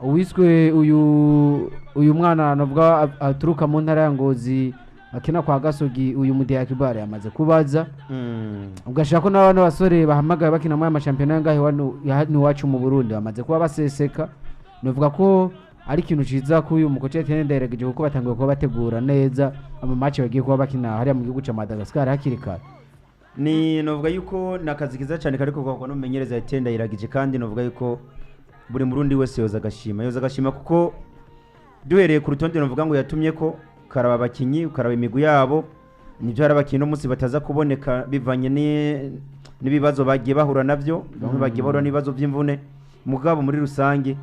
Uwiswe uyu mwana navuga aturuka mu ntara ya Ngozi akina kwa Gasogi, uyu Mudeya Kibare yamaze kubaza, ugashaka ko n'abana basore bahamagaye bakina muri aya mashampiyona ngahe hano iwacu mu Burundi bamaze kuba baseseka. Navuga ko ari ikintu ciza ko uyu mukoci Etienne Ndayiragije, kuko batanguye kuba bategura neza ama match bagiye kuba bakina hariya mu gihugu ca Madagascar hakiri kare. Ni novuga yuko ni akazi keza cyane kariko gukorwa n'umumenyereza Etienne Ndayiragije, kandi novuga yuko buri Murundi wese yoza agashima, kuko duhereye ku rutonde novuga ngo yatumye ko ukaraba abakinyi, ukaraba imigwi yabo, nibyo hari abakinyi no munsi bataza kuboneka bivanye n'ibibazo bagiye bahura nabyo, bamwe bagiye bahura n'ibibazo by'imvune. Mugabo muri rusange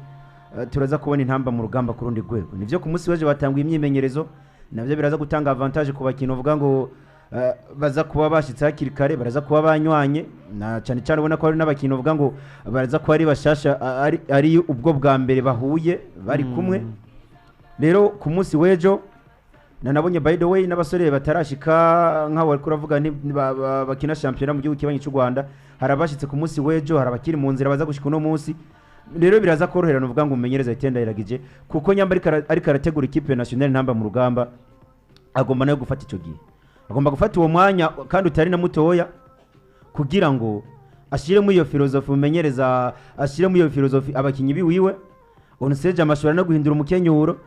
turaza kubona Intamba mu Rugamba ku rundi rwego. Nivyo, ku munsi w'ejo batanguye imyimenyerezo, navyo biraza gutanga avantage ku bakinyi uvuga ngo baza kuba bashitse hakiri kare, baraza kuba banywanye, na cyane cyane ubona ko hari n'abakinyi uvuga ngo baraza kuba ari bashasha, ari ubwo bwa mbere bahuye bari kumwe. Rero ku munsi w'ejo nanabonye, by the way, n'abasore batarashika nk'aho bari kuravuga bakina shampiyona mu gihugu kibanyi cy'u Rwanda, hari abashitse ku munsi w'ejo, hari abakiri mu nzira baza gushika uno munsi. Rero biraza korohera nuvuga ngo umenyereza Etienne Ndayiragije, kuko nyamba ariko arategura ikipe nationale Ntamba mu Rugamba, agomba nayo gufata ico gihe, agomba gufata uwo mwanya kandi utari na mutoya, kugira ngo ashiremo iyo filozofi, umenyereza ashiremo iyo filozofi abakinyi biwiwe. Onuseje amashobora no guhindura umukenyuro,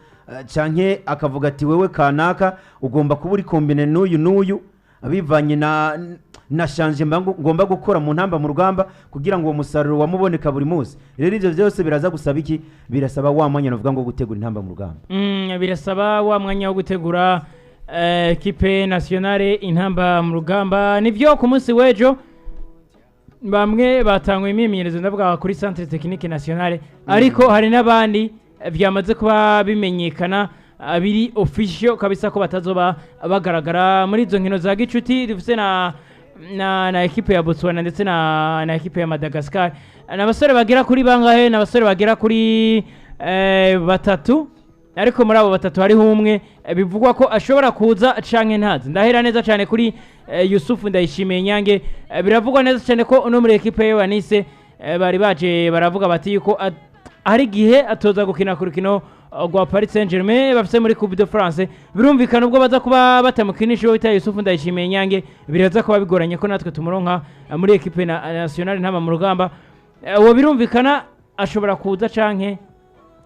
canke akavuga ati: "Wewe kanaka ugomba kuba uri combine n'uyu n'uyu bivanye na changement ngomba gukora mu Ntamba mu Rugamba, kugira ngo uwo musaruro wamuboneka buri munsi." Rero ivyo byose biraza gusaba iki? Birasaba wa mwanya novuga ngo gutegura Intamba mu Rugamba. Birasaba wa mwanya wo gutegura ekipe nationale Intamba mu Rugamba. Nivyo, ku munsi w'ejo bamwe batanguye imyimenyerezo, ndavuga kuri Centre Technique Nationale, ariko hari n'abandi vyamaze kuba bimenyekana, biri official kabisa ko batazoba bagaragara muri izo nkino za gicuti dufise na ekipe ya Botswana ndetse na ekipe ya Madagascar. Ni abasore bagera kuri bangahe? Ni abasore bagera kuri batatu, ariko muri abo batatu hariho umwe bivugwa ko ashobora kuza canke ntazi. Ndahera neza cyane kuri Yusufu Ndayishimiye Nyange. Biravugwa neza cyane ko no muri ekipe ye Nice bari baje baravuga bati yuko hari igihe atoza gukina ku rukino rwa Paris Saint-Germain bafise muri Coupe de France. Birumvikana, ubwo baza kuba batamukinisha uwo bita Yusufu Ndayishimiye Nyange, biraza kuba bigoranye ko natwe tumuronka muri ekipe nationale Ntamba mu Rugamba. Uwo birumvikana ashobora kuza canke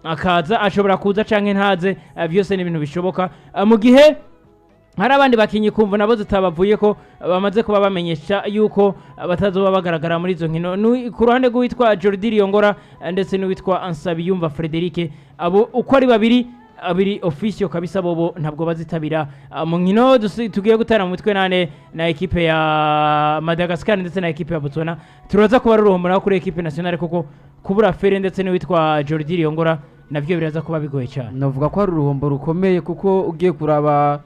akaza, ashobora kuza canke ntaze, byose ni ibintu bishoboka. Mu gihe hari abandi bakinyi kumva nabo zitabavuye ko bamaze kuba bamenyesha yuko batazoba bagaragara muri izo nkino. Ku ruhande rw'uwitwa Jordi Riongora ndetse n'uwitwa Ansabiyumva Frederic, abo uko ari babiri abiri official kabisa, bobo ntabwo bazitabira mu nkino tugiye gutara mu mitwe nane na ekipe ya Madagascar ndetse na ekipe ya Botswana. Turaza kuba ruruhumura kuri ekipe nationale, kuko kubura Fere ndetse n'uwitwa Jordi Riongora navyo biraza kuba bigoye cyane. Navuga ko ari uruhombo rukomeye, kuko ugiye kuraba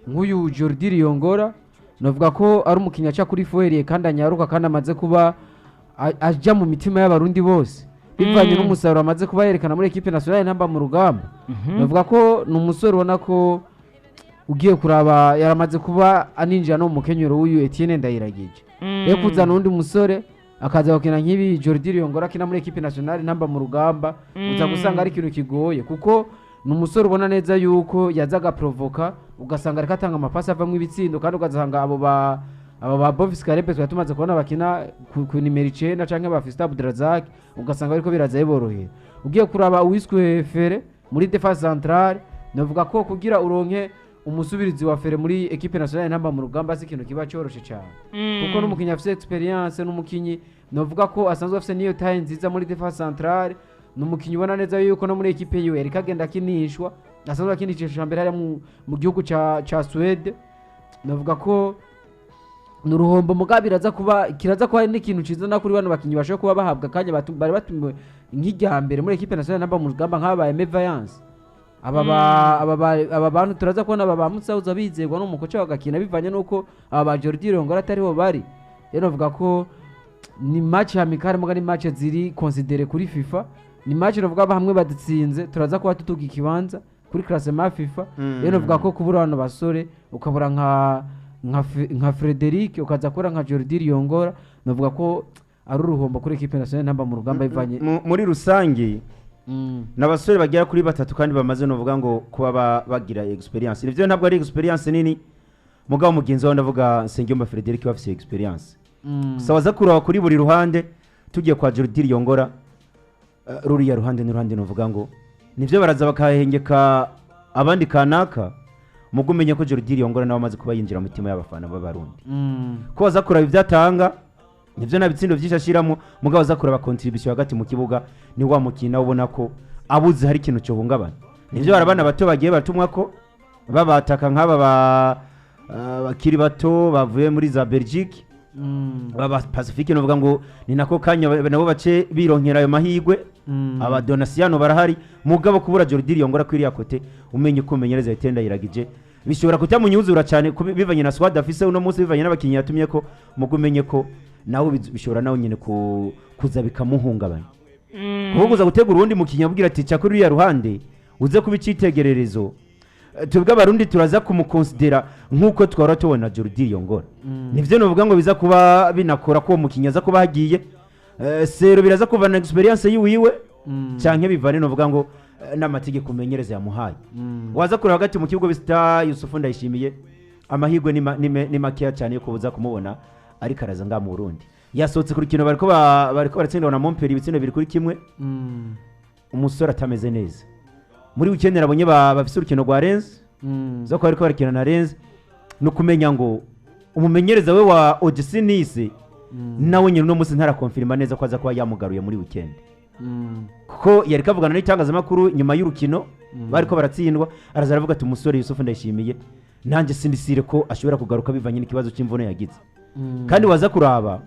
nk'uyu Jordi Riongora, navuga ko ari umukinnyi aca kuri fuheriye kandi anyaruka kandi amaze kuba ajya mu mitima y'Abarundi bose bivanye n'umusaruro amaze kuba yerekana muri ekipe nationale Ntamba mu Rugamba. Navuga ko ni umusore ubona ko ugiye kuraba yaramaze kuba aninjira no mu mukenyero w'uyu Etienne Ndayiragije. Rero kuzana uwundi musore akaza gukina nk'ibi Jordi Riongora akina muri ekipe nationale Ntamba mu Rugamba, uza gusanga ari ikintu kigoye, kuko ni umusore ubona neza yuko yaza agaprovoka, ugasanga ariko atanga amapasi avamo ibitsindo, kandi ugasanga abo ba Bofis Karebe twari tumaze kubona bakina ku nimero 9 canke ba Fiston Abdrazak, ugasanga bariko biraza biborohera. Ugiye kuraba uwiswe Fere muri défense centrale, navuga ko kugira uronke umusubirizi wa Fere muri equipe nationale Ntamba mu Rugamba si ikintu kiba cyoroshe cyane, kuko n'umukinyi afise experience, n'umukinyi novuga ko asanzwe afise niyo taille nziza muri défense centrale, ni umukinyi ubona neza yuko no muri ekipe yiwe yariko agenda akinishwa, asanzwe akinisha mbere hariya mu gihugu ca Suède. Navuga ko ni uruhombo, mugabo biraza kuba kiraza kuba ari n'ikintu ciza na kuri bano bakinyi bashobora kuba bahabwa akanya bari batumiwe nk'irya mbere muri ekipe nationale Ntamba mu Rugamba, nk'aba ba Vaillance, aba bantu turaza kubona aba ba Musauza bizegwa n'umukoca bagakina bivanye n'uko aba ba Jordi Rongora atariho bari. Rero navuga ko ni match amicale, muga ni match ziri considéré kuri FIFA. Ni match navuga hamwe badutsinze turaza kuba tutuga ikibanza kuri classement FIFA. Rero navuga ko kubura bano basore, ukabura nka Frederic, ukaza kubura nka Jordi Riongora, navuga ko ari uruhombo kuri equipe nationale Ntamba mu Rugamba bivanye Muri rusange. N'abasore bagera kuri batatu kandi bamaze novuga ngo kuba bagira experience. Nivyo, ntabwo ari experience nini, mugabo mugenzi wawe, ndavuga Nsengiyumva Frederic, bafise experience. Gusa waza kuraba kuri buri ruhande, tugiye kwa Jordi Yongora, ruriya ruhande n'uruhande novuga ngo nivyo baraza bakahengeka abandi kanaka, mugo umenye ko Jordi Yongora nawe amaze kuba yinjira mu mitima y'abafana b'Abarundi, ko waza kuraba ibyo atanga, nivyo nta bitsindo byinshi ashiramo, mugabo waza kuraba contribution hagati mu kibuga, ni wa mukino ubona ko abuze hari ikintu cyohungabana. Nivyo hari abana bato bagiye batumwa ko babataka nk'aba ba bakiri bato bavuye muri za Belgique, baba Pacifique, novuga ngo ni nako kanya nabo bace bironkera ayo mahigwe. Aba Donasiano barahari, mugabo kubura Jordi Yongora kwiriya côté, umenye ko umenyereza Etienne Ndayiragije bishobora kutamunyuzura cyane bivanye na squad afise uno munsi, bivanye n'abakinnyi yatumye ko, mugo umenye ko nawe bishobora nawe nyene kuza bikamuhungabanya, kuko kuza gutegura uwundi mukinnyi abwira ati ca kuri uriya ruhande uze kuba icyitegererezo. Twebwe Abarundi turaza kumukonsidera nk'uko twahora tubona Jordi Yongora. Nivyo novuga ngo biza kuba binakora ko uwo mukinnyi aza kuba hagiye. Sero biraza kuvana experience yiwiwe canke bivane novuga ngo n'amategeko umenyereza yamuhaye. Waza kureba hagati mu kibuga bisita Yusufu Ndayishimiye, amahirwe ni makeya cyane yo kubuza kumubona ariko araza ngaha mu Burundi. Yasohotse ku rukino bariko baratsindwa na Montpellier ibitsindo 2-1, umusore atameze neza. Muri weekend nabonye bafise urukino rwa Rennes, zo kuba bariko barakina na Rennes, no kumenya ngo umumenyereza we wa OGC Nice nawe nyine uno munsi ntarakonfirima neza ko aza kuba yamugaruye muri weekend, kuko yari kavugana n'itangazamakuru nyuma y'urukino bariko baratsindwa, araza aravuga ati umusore Yusufu Ndayishimiye nanjye sindisire ko ashobora kugaruka bivanye n'ikibazo cy'imvune yagize. Kandi waza kuraba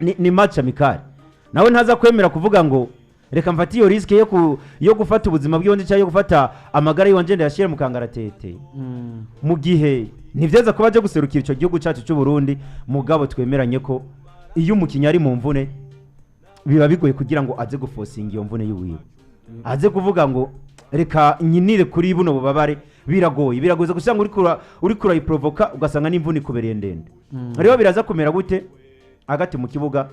ni match amicale, nawe ntaza kwemera kuvuga ngo reka mfate iyo risque yo gufata ubuzima bw'iwanje cyangwa yo gufata amagara y'iwanje ndayashyira mu kangaratete, mu gihe ntivyaza kuba aje guserukira ico gihugu cyacu cy'u Burundi. Mugabo twemeranye ko iyo umukinnyi ari mu mvune biba bigoye kugira ngo aze gufosinga iyo mvune y'uwiwe, aze kuvuga ngo reka nyinire kuri buno bubabare. Biragoye, biragoye gusanga uriko urayiprovoka, ugasanga n'imvune ikubereye ndende. Rero biraza kumera gute hagati mu kibuga?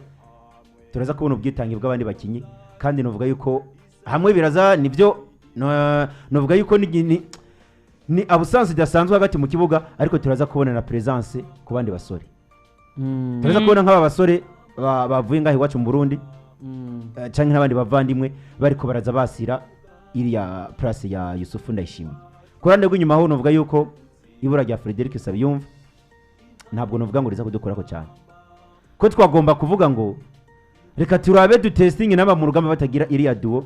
Turaza kubona ubwitange bw'abandi bakinyi, kandi novuga yuko hamwe biraza nibyo novuga yuko ni absence idasanzwe hagati mu kibuga, ariko turaza kubona na presence ku bandi basore. Turaza kubona nk'aba basore bavuye ngaho iwacu mu Burundi, canke n'abandi bavandimwe bariko baraza basira iriya place ya Yusufu Ndayishimiye. Ku ruhande rw'inyuma ho novuga yuko ibura rya Frederic Sabiyumva ntabwo novuga ngo riza kudukorako cyane, ko twagomba kuvuga ngo reka turabe dutestinge n'aba mu rugamba batagira iriya duo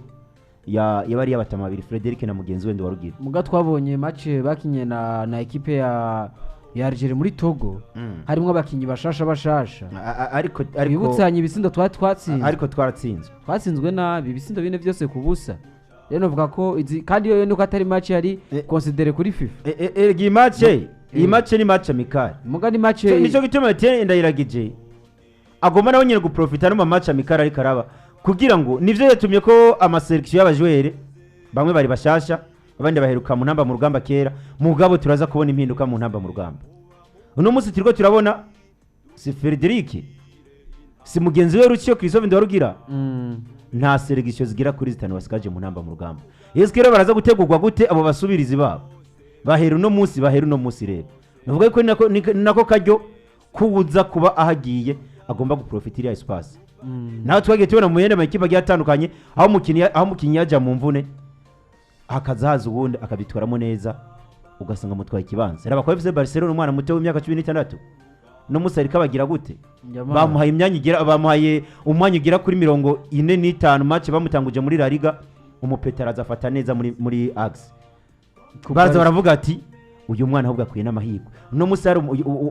ya bariya batama babiri, Frederic na mugenzi we Nduwarugira. Muga twabonye match bakinye na ekipe ya Algeria muri Togo, harimo abakinyi bashasha bashasha. Ariko Bibutsanye ibitsindo twari twatsinzwe. Ariko twaratsinzwe. Twatsinzwe nabi, ibitsindo bine byose ku busa. Rero novuga ko izi kandi yo nuko atari match yari considéré kuri FIFA. Erega iyi match ni match amicale. Muga ni match. Nico gituma Etienne Ndayiragije agomba nawe nyine guprofita no mu match amicale ariko araba, kugira ngo nivyo yatumye ko amasélection y'abajwere bamwe bari bashasha, abandi baheruka mu ntamba mu rugamba kera. Mugabo turaza kubona impinduka mu ntamba mu rugamba. Uno munsi turiko turabona si Frederic, si mugenzi we Ruciyo Christophe Ndarugira, nta sélection zigera kuri zitanu basigaje mu ntamba mu rugamba. Yesu rero baraza gutegurwa gute abo basubirizi babo bahera uno munsi? Bahera uno munsi rero navuga ko ni nako karyo kubuza kuba ahagiye agomba guprofita iriya espace. Nawe twagiye tubona mu yandi makipe agiye atandukanye aho umukinnyi yajya mu mvune hakaza haza uwundi akabitwaramo neza, ugasanga mutwaye ikibanza. Raba kwa FC Barcelona, umwana muto w'imyaka 16 no musi ariko abagira gute? Bamuhaye imyanya igera, bamuhaye umwanya ugera kuri 45 match bamutanguje muri La Liga. Umupeta araza afata neza muri axe, baraza baravuga ati uyu mwana ahubwo akwiye n'amahirwe. Uno musi hari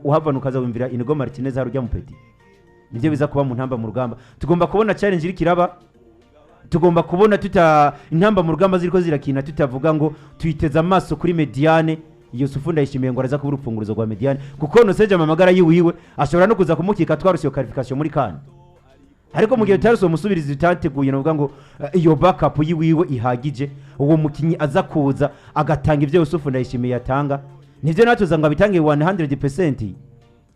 uhavana ukaza wumvira Inigo Martinez hari ujya mu petit. Nibyo biza kuba mu ntamba mu rugamba. Tugomba kubona challenge iriko iraba, tugomba kubona tuta intamba mu rugamba ziriko zirakina, tutavuga ngo tuyiteze amaso kuri médiane Yusufu Ndayishimiye ngo araza kuba urufunguruzo rwa médiane, kuko noseje amagara yiwiwe ashobora no kuza kumukika twaruse iyo qualification muri CAN. Ariko mu gihe tutaruse uwo musubirizi, tutateguye novuga ngo iyo backup yiwiwe ihagije, uwo mukinyi aza kuza agatanga ibyo Yusufu Ndayishimiye yatanga, nivyo natuza ngo abitange 100%,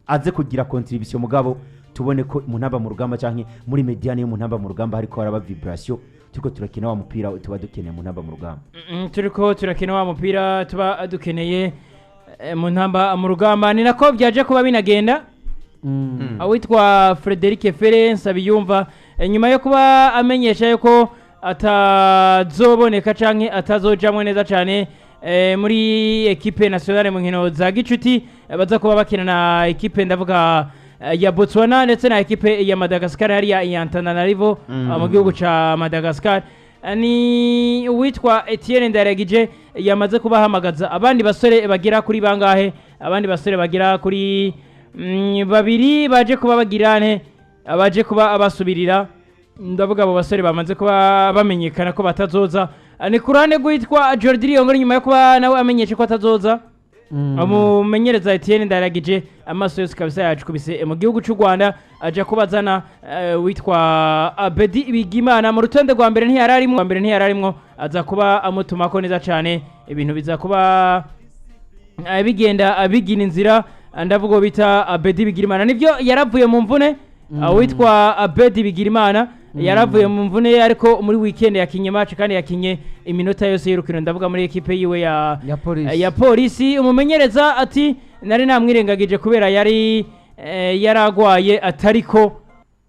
aze kugira contribution, mugabo tubone ko mu ntamba mu rugamba canke muri médiane yo mu ntamba mu rugamba hariko haraba vibration. Turiko turakina wa mupira tuba dukeneye mu ntamba mu rugamba. Turiko turakina wa mupira tuba dukeneye mu ntamba mu rugamba. Ni nako byaje kuba binagenda. Awitwa Frederic Fere Nsabiyumva, nyuma yo kuba amenyesha yuko atazoboneka canke atazojamwo neza cane muri equipe nationale mu nkino za gicuti, baza kuba bakina na equipe, ndavuga ya Botswana ndetse na equipe ya Madagascar hariya ya Antananarivo, mu gihugu ca Madagascar. Ni uwitwa Etienne Ndaragije yamaze kubahamagaza abandi basore bagera kuri bangahe? Abandi basore bagera kuri babiri baje kuba bagirane, baje kuba basubirira, ndavuga abo basore bamaze kuba bamenyekana ko batazoza. Ni ku ruhande rwitwa Jordi Liyongore, nyuma yo kuba nawe amenyeshe ko atazoza, umumenyereza Etienne Ndaragije amaso yose kabisa yacukubise mu gihugu cy'u Rwanda, aja kuba azana witwa Abedi Bigimana. Mu rutonde rwa mbere ntiyararimwo, rwa mbere ntiyararimwo, aza kuba amutumako neza cyane, ibintu biza kuba bigenda bigina inzira. Ndavuga uwo bita Abedi Bigirimana, nibyo yaravuye mu mvune. Witwa Abedi Bigirimana yaravuye mu mvune, ariko muri weekend yakinye match kandi yakinye iminota yose y'urukino, ndavuga muri ekipe yiwe ya Ya polisi. Ya polisi. Umumenyereza ati nari namwirengagije kubera yari yaragwaye, atariko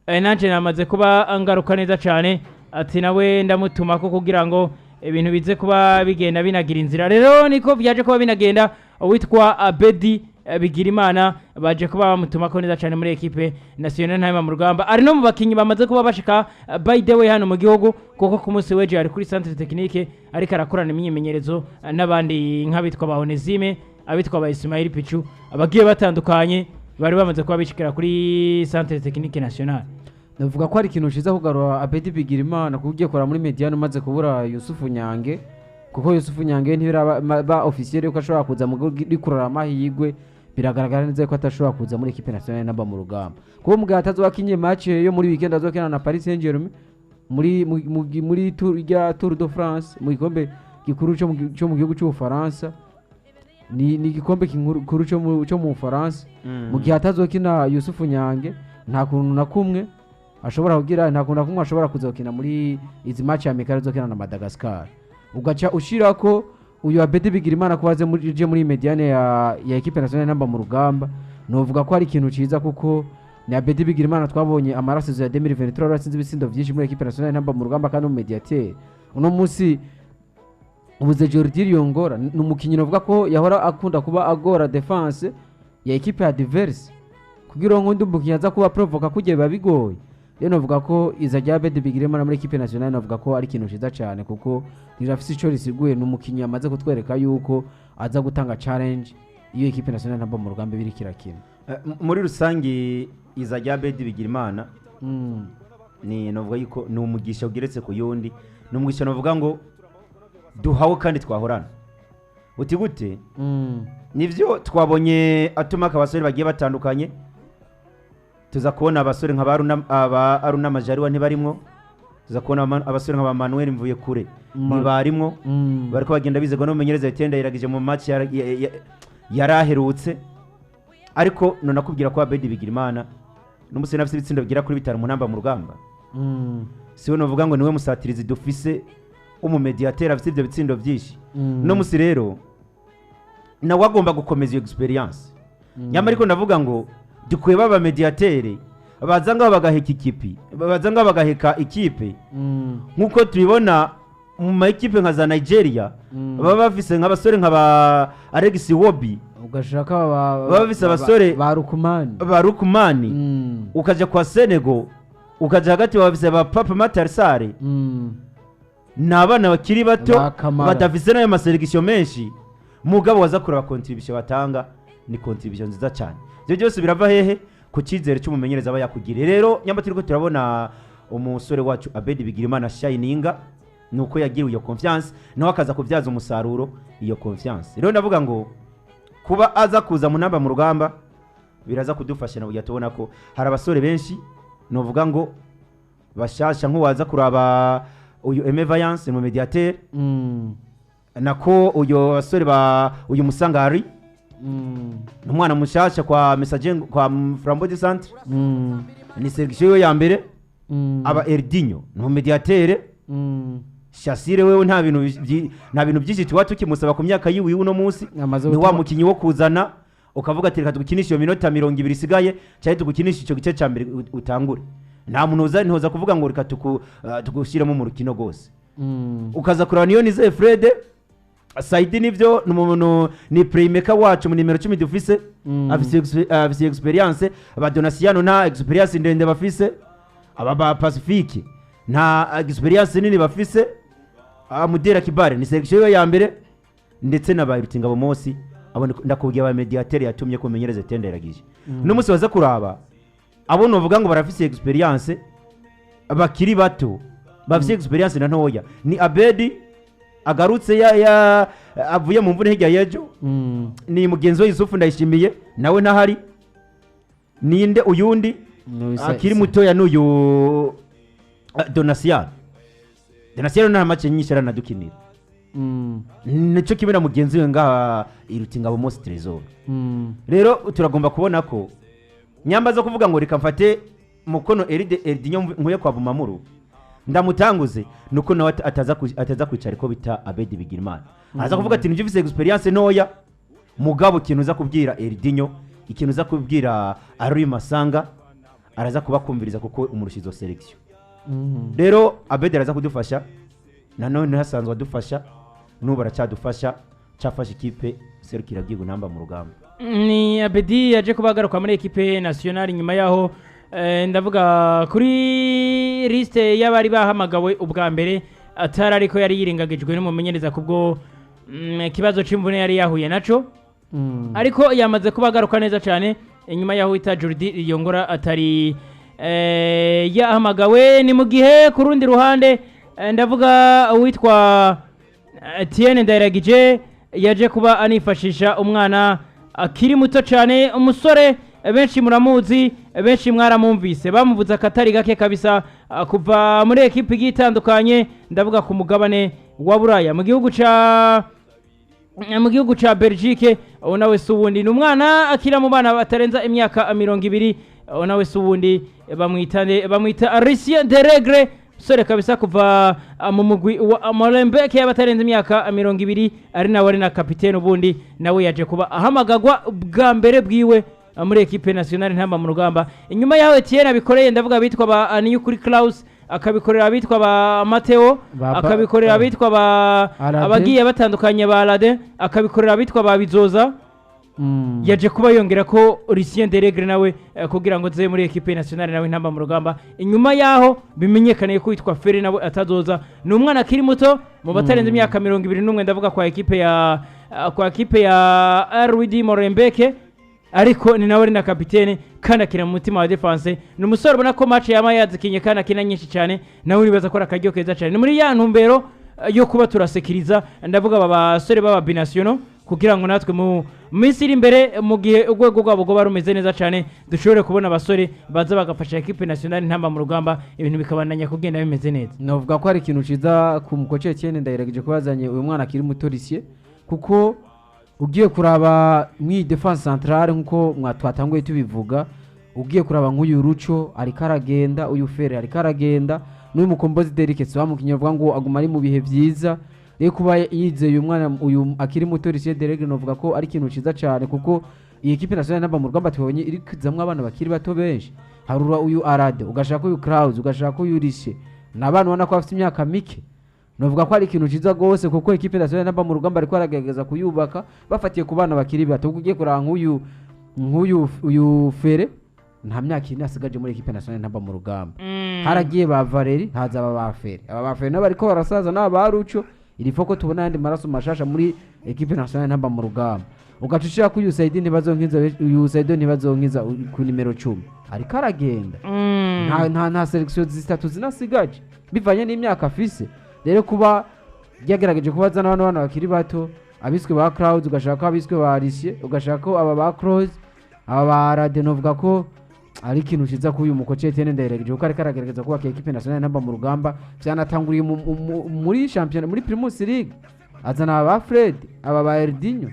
nanje namaze kuba ngaruka neza cyane, ati nawe ndamutuma ko kugira ngo ibintu bize kuba bigenda binagira inzira. Rero niko byaje kuba binagenda, uwitwa Abedi Bigirimana baje kuba bamutuma ko neza cyane muri ekipe nationale ntama mu rugamba. Ari no mu bakinyi bamaze kuba bashika, by the way, hano mu gihugu, kuko ku munsi w'ejo yari kuri centre technique ariko arakorana imyimenyerezo n'abandi nk'abitwa ba Onesime, abitwa ba Ismail Pichu, abagiye batandukanye bari bamaze kuba bishikira kuri centre technique nationale. Navuga ko ari ikintu ciza kugarura Abedi Bigirimana, kuko ugiye kora muri médiane umaze kubura Yusufu Nyange, kuko Yusufu Nyange ntibiraba ba officiel yuko ashobora kuza mu rikurura amahirwe. Biragaragara neza ko atashobora kuza muri équipe nationale namba mu rugamba, kuko mu gihe atazoba match yo muri weekend azokina na Paris Saint-Germain muri muri tour rya Tour de France, mu gikombe gikuru cyo mu gihugu cy'Ubufaransa. Ni igikombe gikuru cyo mu Bufaransa. Mu gihe atazokina Yusufu Nyange, nta kuntu na kumwe ashobora kugira, nta kuntu na kumwe ashobora kuzokina muri izi match ya amicale azokina na Madagascar. Ugaca ushira ko uyu Abedi Bigirimana ko aze muri je muri médiane ya équipe nationale namba mu rugamba, novuga ko ari ikintu ciza, kuko ni Abedi Bigirimana twabonye amaraso ya 2023 yaratsinze ibitsindo vyinshi muri équipe nationale namba mu rugamba, kandi umediateur. Uno munsi ubuze Jordi Yongora, ni umukinyi novuga ko yahora akunda kuba agora défense ya équipe adverse, kugira ngo undi mukinyi aza kuba provoka kugira biba bigoye. Rero novuga ko iza rya Abedi Bigirimana muri équipe nationale, novuga ko ari ikintu ciza cyane, kuko rirafise ico risiguye. Ni umukinyi amaze kutwereka yuko aza gutanga challenge iyo équipe nationale ntabwo mu rugamba ibiri kirakina. Muri rusange iza rya Abedi Bigirimana ni novuga yuko ni umugisha ugeretse ku yundi, ni umugisha novuga ngo duhawe kandi twahorana. Uti gute? Nivyo, twabonye atuma abasore bagiye batandukanye, tuza kubona abasore nka aba Aruna Majariwa ntibarimwo, tuza kubona abasore nka ba Manuel Mvuye kure ntibarimwo. Bariko bagenda bizegwa n'umumenyereza Etienne Ndayiragije mu match yaraherutse. Ariko none akubwira ko Abedi Bigirimana n'umusore afite ibitsindo bigera kuri bitanu mu ntamba mu rugamba, siwe novuga ngo niwe musatirizi dufise w'umumediateri afite ibyo bitsindo byinshi. No musi rero nawe agomba gukomeza iyo experience. Nyamara ariko ndavuga ngo dukwiye baba mediateri baza ngaho bagaheka ikipi, baza ngaho bagaheka ikipe, nk'uko tubibona mu ma ekipe nka za Nigeria, baba bafise nk'abasore nka ba Alex Wobi, ugashaka baba bafise abasore ba Rukumani, ba Rukumani. Ukaja kwa Senegal, ukaja hagati bafise ba Papa Matarsare, ni abana bakiri bato Ba Kamara. badafise n'ayo ma sélection menshi, mugabo waza kureba contribution batanga, ni contribution nziza cyane. Ibyo byose birava hehe? Ku cyizere cy'umumenyereza aba yakugiriye. Rero nyamba turiko turabona umusore wacu Abedi Bigirimana shininga, ni uko yagiriwe iyo confiance, nawe akaza kubyaza umusaruro iyo confiance. Rero ndavuga ngo kuba aza kuza mu namba mu rugamba biraza kudufasha na burya tubona ko hari abasore benshi novuga ngo bashasha, nk'uwaza kuraba uyu Aime Vayance mu mediateur, nako uyu basore ba uyu Musangari, ni umwana mushasha kwa Messager, kwa Flambeau du Centre, ni sélection ya mbere. Aba Erdinho ni mu mediateur. Shasire wewe nta bintu byinshi tuba tukimusaba ku myaka yiwe uno munsi. Amaze Ni wa gutuma- mukinyi wo kuzana ukavuga ati reka tugukinishe iyo minota 20 isigaye, cyangwa tugukinishe icyo gice cya mbere utangure. Nta muntu uza ntoza kuvuga ngo reka tugushyiremo mu rukino rwose. Ukaza kureba niyo nizeye Fred Saidi, nibyo, ni umuntu, ni playmaker wacu mu nimero 10 dufise. Afise experience. Aba Donasiano nta experience ndende bafise, aba ba Pacifique nta experience nini bafise. Mudera Kibare ni selection yiwe ya mbere, ndetse na ba Rutingabo Mosi abo ndakubwiye aba mediateur yatumye kumenyereza tenderagije no munsi baza kuraba abo novuga ngo barafise experience bakiri bato, bafise experience na ntoya ni Abedi agarutse ya avuye mu mvune hirya y'ejo, ni mugenzi we Yusufu Ndayishimiye nawe ntahari, ninde uyundi akiri mutoya n'uyu Donasiano. Donasiano nta make nyinshi aranadukinira, nicyo kimwe na mugenzi we ngaha Irutingabo Mosi Trésor. Rero turagomba kubona ko nyamba zo kuvuga ngo reka mfate mukono Eride Erdinyo nkuye kwa Bumamuru ndamutanguze, nuko nawe ataza kwicara ko bita Abedi Bigirimana aza kuvuga ati nibyo ufise experience ntoya, mugabo ikintu uza kubwira Erdinyo, ikintu uza kubwira Arui Masanga, araza kubakumviriza kuko umurusha izo selection. Rero Abedi araza kudufasha, nanone hasanzwe adufasha, n'ubu aracyadufasha, cyafasha ikipe serukira gihugu namba mu rugamba. Ni Abedi yaje kuba agaruka muri ekipe nationale nyuma yaho ndavuga kuri liste y'abari bahamagawe ubwa mbere atari, ariko yari yirengagijwe n'umumenyereza kubwo ikibazo c'imvune yari yahuye naco, ariko yamaze kuba agaruka neza cyane inyuma yaho wita Jordi Yongora atari yahamagawe. Ni mu gihe ku rundi ruhande ndavuga uwitwa Etienne Ndayiragije yaje kuba anifashisha umwana akiri muto cyane, umusore benshi muramuzi, benshi mwaramwumvise, bamuvuze akatari gake kabisa kuva muri ekipi igiye itandukanye, ndavuga ku mugabane wa Buraya mu gihugu ca Belgique. Uwo nawe si uwundi, ni umwana akira mu bana batarenza imyaka 20. Uwo nawe si uwundi, bamwita Lucien Deregre, musore kabisa kuva mu mugwi wa Molenbeek y'abatarenze imyaka 20, ari nawe ari na kapitene. Ubundi nawe yaje kuba ahamagagwa bwa mbere bwiwe muri ekipe nationale ntamba mu rugamba inyuma yaho Etienne abikoreye, ndavuga abitwa ba Niyukuri Klaus, akabikorera abitwa ba Mateo, akabikorera abitwa ba Alade. abagiye batandukanye ba Alade, akabikorera abitwa ba Bizoza. Yaje kuba yongera ko Lucien Deregre nawe kugira ngo ze muri ekipe nationale nawe ntamba mu rugamba inyuma yaho bimenyekaniye ko witwa Ferre nawe atazoza. Ni umwana akiri muto mu batarenze imyaka 21, ndavuga kwa ekipe ya RWD Molenbeek, ariko ni nawe ari na kapitene kandi akina mu mutima wa defense. Ni umusore ubona ko match yama yazikinye kandi akina nyinshi cyane, nawe uribaza ko ari akaryo keza cyane. Ni muri ya ntumbero yo kuba turasekiriza, ndavuga aba basore b'aba binationaux, kugira ngo natwe mu minsi iri imbere, mu gihe urwego rwabo rwoba rumeze neza cyane, dushobore kubona abasore baza bagafasha ekipe nationale ntamba mu rugamba, ibintu bikabandanya kugenda bimeze neza. Navuga ko hari ikintu ciza ku mukoce Etienne Ndayiragije ko yazanye uyu mwana akiri muto Lucien, kuko ugiye kuraba mw'iyi defense centrale nkuko twatanguye tubivuga, ugiye kuraba nk'uyu Ruco ariko aragenda, uyu Fere ariko aragenda, n'uyu Mukombozi Derrick si wamukinyi bavuga ngo aguma ari mu bihe byiza. Rero kuba yizeye uyu mwana uyu akiri muto Lucien Deregre, novuga ko ari ikintu ciza cyane, kuko iyi ekipe nationale namba mu rugamba tubonye iri kuzamwo abana bakiri bato benshi. Harura uyu Arade, ugashaka uyu Kraus, ugashaka uyu Lucien, ni abana ubona ko bafite imyaka mike. Novuga ko ari ikintu ciza gose, kuko ekipe nationale namba mu rugamba ariko aragerageza kuyubaka bafatiye ku bana bakiri bato, kuko ugiye kuraba nk'uyu uyu Fere nta myaka 4 asigaje muri ekipe nationale namba mu rugamba. Haragiye ba Valeri, haza aba ba Fere, aba ba Fere nabo bariko barasaza n'aba ba Ruco. Iri foko tubona ayandi maraso mashasha muri ekipe nationale ntamba mu rugamba. Ugaca ushira ko uyu Saidi ntibazonkiza, uyu Saido ntibazonkiza ku nimero 10 ariko aragenda, nta selection zitatu zinasigaje bivanye n'imyaka afise. Rero kuba yagerageje kubaza n'abana bana bakiri bato, abiswe ba Clouds, ugashaka ko abiswe ba Lucien, ugashaka ko aba ba Cross, aba ba Rade, novuga ko ari ikintu ciza kuri uyu mukoce Etienne Ndayiragije, kuko ariko aragerageza kubaka ekipe nationale ntamba mu rugamba. Vyanatanguriye muri championnat, muri Primus League, azana aba ba Fred, aba ba Erdinho,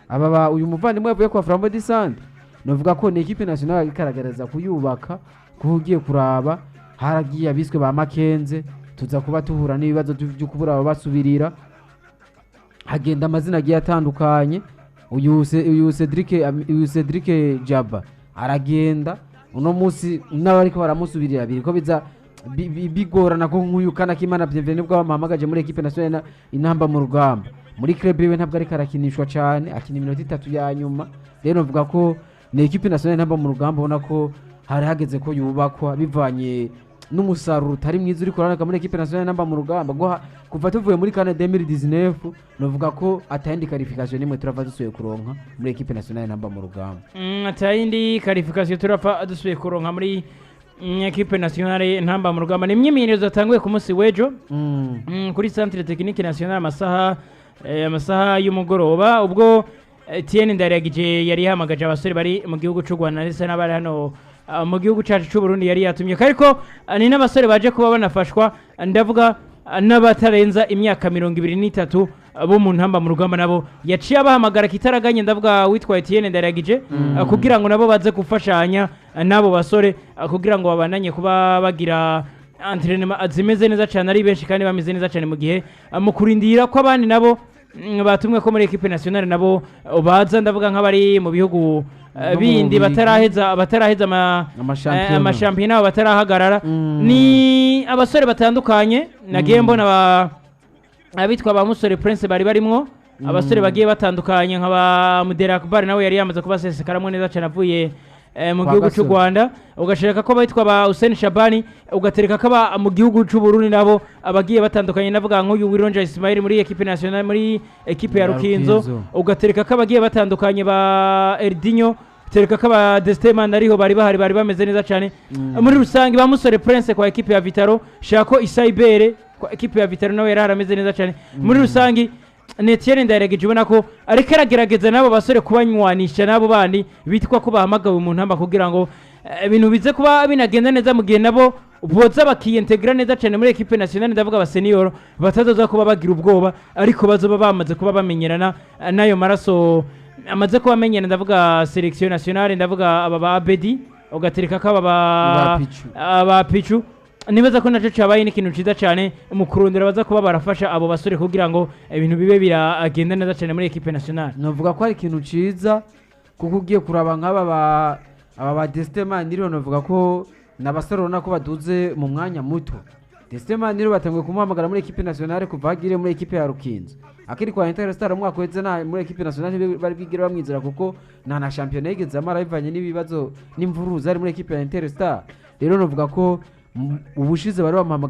aba ba uyu muvandimwe yavuye kwa Flambeau du Centre. Novuga ko ni ekipe nationale ikagaragaza kuyubaka, kuko ugiye kuraba haragiye abiswe ba Makenze. Tuza kuba tuhura n'ibibazo byo kubura ababasubirira. Hagenda amazina agiye atandukanye. Uyu Cedric Jaba aragenda uno munsi, n'abariko baramusubirira biriko biza bigorana, ko nk'uyu kana k'Imana Bienvenue nibwo bamuhamagaje muri equipe nationale intamba mu rugamba, muri club iwe ntabwo ariko arakinishwa cyane, akina iminota 3 ya nyuma. Rero mvuga ko ni equipe nationale intamba mu rugamba ubona ko hari hageze ko yubakwa, bivanye n'umusaruro utari mwiza uri kuraboneka muri equipe nationale intamba mu rugamba. Kuva tuvuye muri CAN 2019, novuga ko atayindi qualification nimwe turava dusuye kuronka muri equipe nationale intamba mu rugamba. Atayindi qualification turapfa dusubiye kuronka muri equipe nationale ntamba mu rugamba. Ni imyimenyerezo yatanguye ku munsi w'ejo kuri centre technique nationale amasaha y'umugoroba, ubwo Etienne Ndayiragije yari yahamagaje abasore bari mu gihugu cy'u Rwanda ndetse n'abari hano mu gihugu cyacu cy'u Burundi yari yatumye, ariko ni n'abasore baje kuba banafashwa, ndavuga n'abatarenza imyaka 23 bo mu ntamba mu rugamba, nabo yaciye abahamagara kitaraganye, ndavuga witwa Etienne Ndayiragije, kugira ngo nabo baze gufashanya n'abo basore, kugira ngo babandanye kuba bagira entraînement zimeze neza cyane, ari benshi kandi bameze neza cyane, mu gihe mu kurindira ko abandi nabo batumwe ko muri equipe nationale nabo baza, ndavuga nk'abari mu bihugu No mu bindi Bubiligi. bataraheza Amashampiyona. Amashampiyona abo batarahagarara. Ni abasore batandukanye nagiye mbona abitwa ba Musore Prince bari barimwo, abasore bagiye batandukanye nka ba Mudera Akbar, nawe yari yamaze kubasesekaramwo neza cyane avuye mu Kwa gihugu cy'u Gasore. Rwanda, ugashaka ko abitwa ba Hussein Shabani, ugatereka ko aba mu gihugu cy'u Burundi nabo abagiye batandukanye, navuga nk'uyu Wironja Ismail muri equipe nationale, muri equipe ya Ya Rukinzo, Rukinzo. ugatereka ko abagiye batandukanye ba Erdinho, tereka ko aba Destin ariho bari bahari, bari bameze neza cyane. Muri rusange ba Musore Prince kwa equipe ya Vitaro, Shako Isaibere kwa equipe ya Vitaro nawe yari arameze neza cyane. Muri rusange ni Etienne Ndayiragije ubona ko ariko aragerageza n'abo basore kubanywanisha n'abo bandi bitwa ko bahamagawe mu ntamba, kugira ngo ibintu bize kuba binagenda neza, mu gihe nabo boza bakiyentegra neza cyane muri equipe nationale, ndavuga abaseniyoro batazoza kuba bagira ubwoba, ariko bazoba bamaze kuba bamenyerana n'ayo maraso amaze kuba amenyerana, ndavuga selection nationale, ndavuga aba ba Abedi, ugatereka ko aba ba Ba Pichu. Aba Pichu. Nibaza ko nacyo cyabaye n'ikintu cyiza cyane mu kurondera baza kuba barafasha abo basore kugira ngo ibintu bibe biragenda neza cyane muri equipe nationale. Novuga ko ari ikintu ciza, kuko ugiye kuraba nk'aba ba aba ba Destin Maniriho, novuga ko n'abasore ubona ko baduze mu mwanya muto. Destin Maniriho batanguye kumuhamagara muri equipe nationale kuva agiriye muri equipe ya Rukinzo, akiri kwa Interstar umwaka uheze. Nta muri equipe nationale bari bwigire bamwizera, kuko nta na shampiyona yigeze amara, bivanye n'ibibazo n'imvururu zari muri equipe ya Interstar. Rero novuga ko ubushize bari bamuhamagaye.